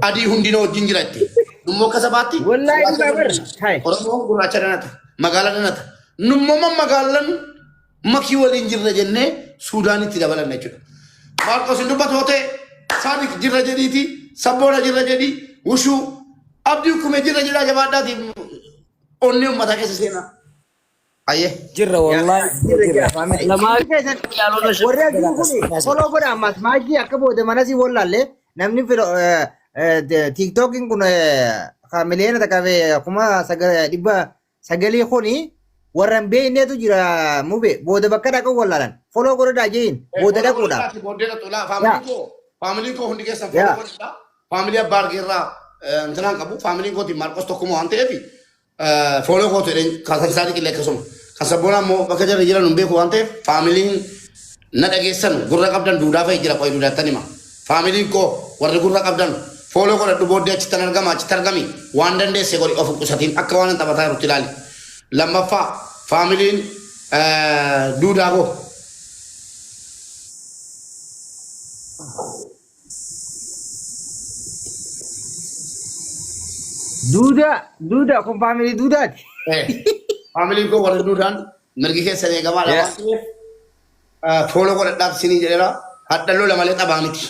Adii hundinuu wajjin jira itti. Nummoo akka sabaatti Wallaahi gurraacha dhugaa bar. danata. Hai. Oromoon gurraacha danata. Magaala danata. Nummoo magaalan makii waliin jirra jennee Suudaanitti dabalanna jechuudha. Maarqos hin dubbatu yoo ta'e Saadik jirra jedhiiti, Sabboona jirra jedhii, Wushuu, Abdii Kumee jirra jedhaa jabaadhaati onnee uummataa keessa seenaa. Ayyee. Jirra wallaahi Jirra jirra. jira family. Lamaa Hundi keessan warri as jiru kun follow godha ammas maajii akka booda manasii wallaalle namni tiiktookiin kun kan miliyoona takka fi 900,000 kuni warra hin beeknetu jira mube booda bakka dhaqan wallaalan follow godhadhaa jeeyin booda Follow dhaquudhaaf. godhadhaati booddee dhaqxu laa Yaa faamiliin koo faamiliin koo hundi keessan follow yaa godhadhaa. Faamilii abbaa argeerraa intinaan qabu faamiliin kootiin Maarqos tokkuma waan ta'eef follow kootu jedheen kan isaanii qillee akkasuma. Kan sabboonaa immoo bakka jarri jiran hin beeku waan ta'eef faamiliin na dhageessan gurra qabdan duudaa fa'i jira qo'i duudaattan hima. Faamiliin koo warri gurra qabdan follow godhadhu booddee achittan argama achitti argami waan dandeesse godhi of hin qusatiin akka waan hin taphataa jirutti ilaali. Lammaffaa faamiliin duudaa koo. Duudaa duudaa kun faamilii duudaati. Faamiliin koo warri duudaan mirgi keessan eegamaadha Yaa. waan ta'eef follow godhadhaaf isinii jedheera. Hadha lola malee taphaa miti.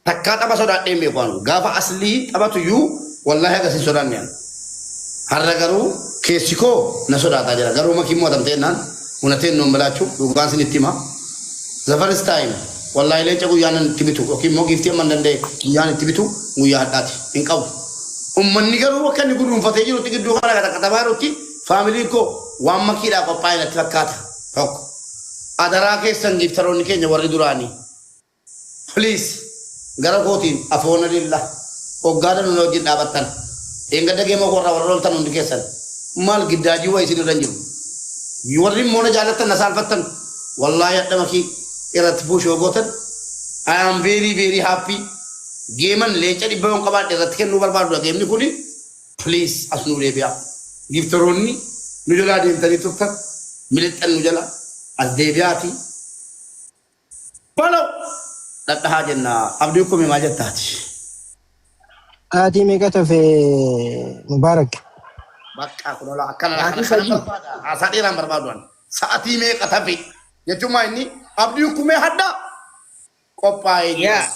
Takkaa tapha sodaadhee hin beeku anu. Gaafa aslii taphatu iyyuu wallaahi akkas hin sodaanne anu. Har'a garuu keessi koo na sodaataa jira. Garuu makiin mo'atamtee jennaan unateen nuun bilaachuu dhugaan isinitti hima. The first time wallaahi leenca guyyaan nan itti bitu yookiin immoo giiftii amma hin danda'e guyyaan itti bitu guyyaa hadhaati hin qabu. Ummanni garuu akka inni guduunfatee jirutti gidduu kana qaxaqaxamaa jirutti faamiliin koo waan makiidhaa qophaa'e natti fakkaata. Tokko. Adaraa keessan giiftaroonni keenya warri duraanii. Please gara kootiin afoona lilla hoggaa danu na wajjin dhaabattan dheengadda geema koorraa warra loltan hundi keessan maal giddaajii waa isin irra hin jiru warri immoo na jaalattan na saalfattan wallaahi hadha makii irratti puush yoo gootan I am very very happy geeman leenca dhibba yoon qabaadhe irratti kennuu barbaadudha geemni kuni please as nuu deebi'aa giftoroonni nu jalaa deemtanii turtan milixxan nu jala as deebi'aatii Balo! Dhadhahaa jenna. Abdii kumi maal jettaati? Sa'aatii meeqa tafe Mubaarak? Bakka kun ola akkana Sa'aatii kana kana 3. barbaada. Haasaa dheeraan barbaadu ani. Sa'atii meeqa tafe? Jechuun maa inni abdii kumee hadda qophaa'ee jira. Yaa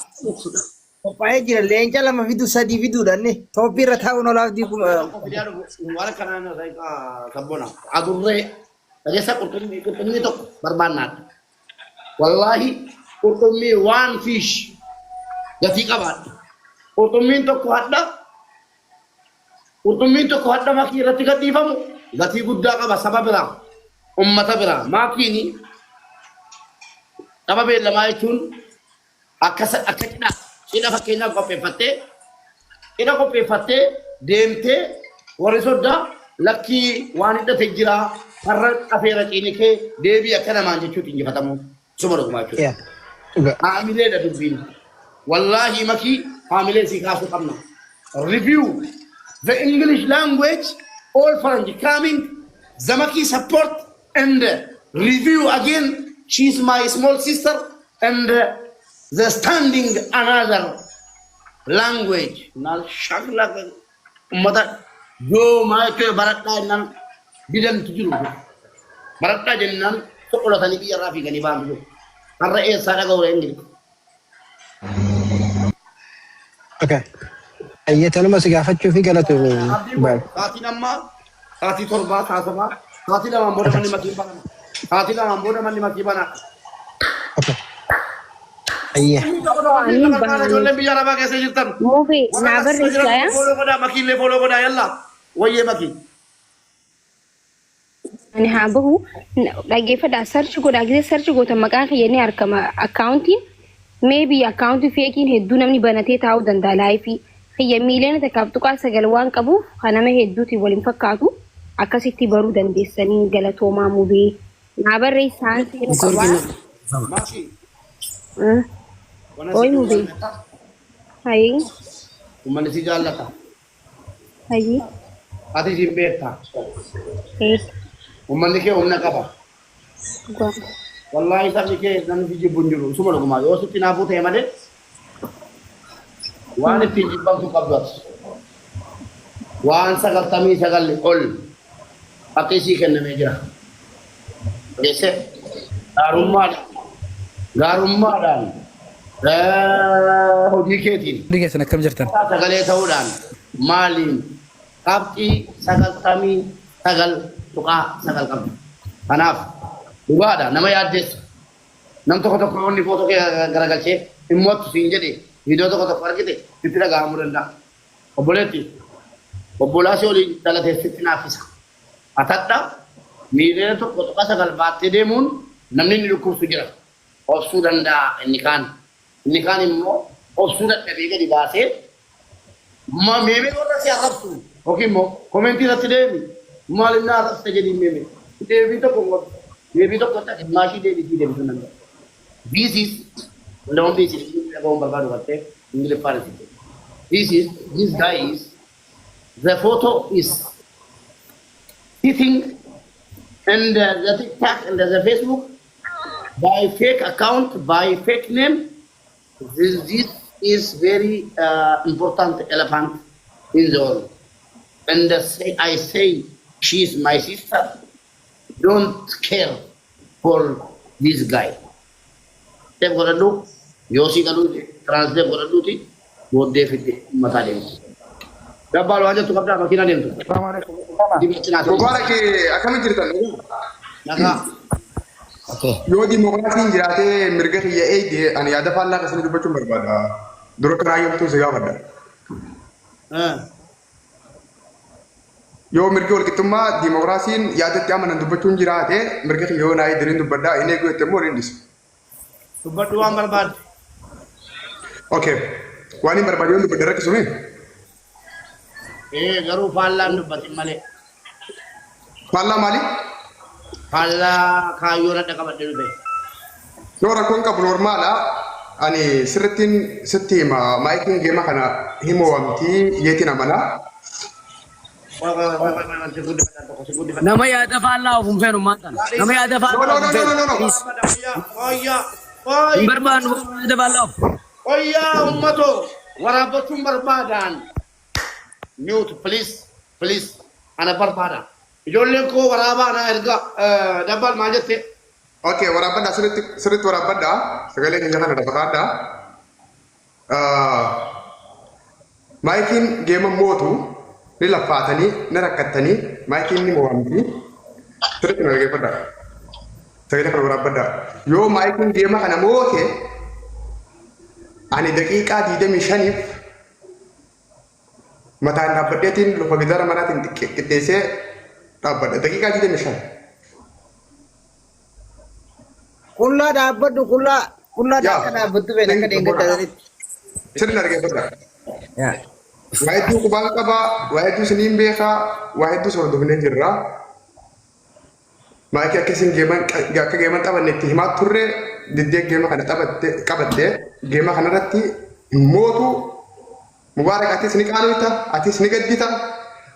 qophaa'ee jira leenca lama fidu sadii fiduudha inni tooppii irra taa'uun olaaf diiku. Tokko fidee dhufu waan akkanaa sabboona. Adurree dhageessa qurxummii qurxummii tokko barbaannaadha. Wallaahi qurxummii waan fiish gatii qabaadha. Qurxummiin tokko hadha qurxummiin tokko hadha makii irratti gadhiifamu gatii guddaa qaba saba biraa ummata biraa maakiini qaba beellamaa jechuun Akka akka cidha cidha fakkeenyaaf qopheeffattee cidha qopheeffattee deemtee warri soddaa lakkii waan hidhate jira farra afeera ciinikee deebii akka namaan jechuutti injifatamuu suma dhugumaa jechuudha. Yaa. Dhugaa. Haamileedha dubbiin. Wallaahi makii haamilee sii kaasuu qabna. Review the English language all French coming the makii support and review again she is my small sister and the standing another language maal shakla ummata doomaa jechuun baradhaa jennaan didantu jiru baradhaa jennaan soqolatanii biyya irraa fiiganii ba'antu jiru har'a eessaa dhaga'u ingiliff Okay. Ayyee tanuma si gaafachuu fi galatoomi Abdii koo Mubaarak. sa'aatiin ammaa sa'aatii torbaa sa'a sabaa sa'aatii lamaan booda manni makii banama sa'aatii lamaan booda manni makii banaa Okay. Ayyee. Inni tokko tokko Ani fi barbaada bahanii. ijoolleen biyya arabaa keessa jirtan Mufi warra naa keessa jiran barreessaa. follow godhaa makiillee follow godhaa yallaa wayyee makii. Ani haa bahu dhaggeeffadhaa search godhaa gisee search gootan maqaan kiyya ni argama akkaawuntiin maybe akkaawuntii feekiin hedduu namni banatee taa'uu danda'a laayifii kiyya 1.9 million waan qabuuf kan nama hedduutiin wal hin fakkaatu akkasitti baruu dandeessanii galatoomaa mubee naa barreessaan seenuu qabaa. Makii wana Oi si mubee. Hayii. Uummanni si jaallata. Hayii. Ati siin beekta. Ee. Uummanni kee humna qaba. Dhugaa. Wallaahi sabni kee namni si jibbu hin jiru. Suma dhugumaa yoo sitti naafuu ta'e malee. Waan ittiin jibbamtu qabdu ati. Waan 99 ol haqii sii kennamee jira. Geesse gaarummaadhaan gaarummaadhaan hojii keetiin Hundi keessan akkam jirtan? Sagalee ta'uudhaan maaliin qabxii 99.9 qabdi. Kanaaf dhugaadha nama yaaddeessa. Nam tokko tokko yoo inni footoo kee garagalchee hin mo'attu siin jedhe viidiyoo tokko tokko argite sitti dhaga'amuu danda'a. Obboleetti obbolaa si waliin dhalate sitti naaffisa. Atadha 1.9 million baattee deemuun namni inni dhukkubsu jira. Obsuu danda'a inni kaan. Inni kaan immoo obsuu dadhabee gadi baasee meemee warra si arrabsu yookiin immoo comment irratti deemi maal inni arrabsite jedhiin meemee deebii tokko hin qabu. Deebii tokko ta'e maashii deebisii deebisuu danda'u. This is ndawon this is dhaga'uun barbaadu gartee Ingiliffaan isitti. This is this guy is the photo is sitting in the TikTok and the Facebook by fake account, by fake name. This is very important elephant in the world. And say, I say she is my sister. Don't care for this guy. Step godhadhu yoo si galuu translate godhadhuuti booddee fidde mataa deemtu. Gabbaan waan jettu qabdaa makiina deemtu. Mubaarak, akkamitti jirtan? Nagaa. Yoo dimokiraasiin jiraatee mirga kiyya eegde, ani yaada faallaa akkasii dubbachuun barbaada. Dura kanaa yoomtuu si gaafadha. Yoo mirgi walqixxummaa dimokiraasiin yaadatti amanan dubbachuun jiraate, mirga kiyya yoo naa eegdaniin dubbadha. Inni eeguu jette immoo hin dhisu. Dubbadhu waan barbaadde. Okay. Waan hin barbaade yoon dubbadhe rakkisumi? Ee, garuu faallaan dubbatin malee. Faallaa maali? Faallaa kaayyoo nadha qabadhe dhufe. Yoo rakkoon qabu normal. Ani sirrittiin sitti hima, maayikiin game kana himoowamtii yeetiin amanaa. Nama yaada faallaa of hin feenu maal tana. Nama yaada No, faallaa no, of no, hin feenu. no, no, no. Hin barbaannu yaada faallaa of. Oyyaa ummatoo waraabbachuun barbaadaan. Mute, please, please, ana barbaada. Ijoolleen koo waraabaa na erga dabbal maal jette? Okay, waraabbadhaa, sirriitti sirriitti waraabbadhaa. Sagalee keenya kana lafa kaa'adhaa. Maayikiin game mootu ni laffaatanii ni rakkattanii maayikiin ni mo'amti. Sirriitti na dhaggeeffadhaa. Sagalee kana waraabbadhaa. Yoo maayikiin game kana moote, ani daqiiqaa 25f mataan dhaabbadheetiin lufa gidaara manaatiin qixxeessee dhaabbadha. Daqiiqaa 25. Qullaa dhaabbadhu, qullaa qullaa. Yaa. Akka dhaabbattu feene akka deeggartaanitti. Sirri na dhaggeeffadhaa. Waa hedduu qubaan qabaa, waa hedduu isiniin beekaa, waa hedduu hordofnee jirra. Maayikii akka isin game akka game taphanne itti himaa turre, diddee game kana taphatte qabatte game kanarratti mootu. Mubaarak, atis ni qaanofta, atis ni gaddita.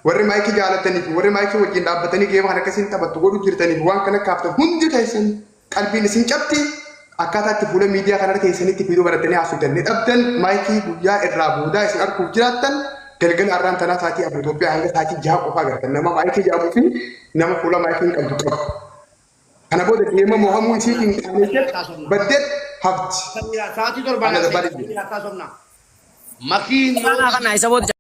Warri maayikii jaalatanii fi warri maayikii wajjin dhaabbatanii game kana akkasiin taphattu godhu jirtanii fi waan kana kaaftan hundi keessan qalbiin isin cabti. Akkaataa itti fuula miidiyaa kanarra teessanitti fiduu baratanii haasoftan ni dhabdan. Maayikii guyyaa irraa boodaa isin arguuf jiraattan galgala har'aan tanaa sa'aatii 4 Itoophiyaa hanga sa'aatii 6 qofaa agartan nama maayikii jedhamuu fi nama fuula maayikiin qabdu qabu. Kana booda game mo'amuu isiitiin qaaneessee baddeet hafti. Sa'aatii 7 Ana dabalee. Makiin Kana isa booda.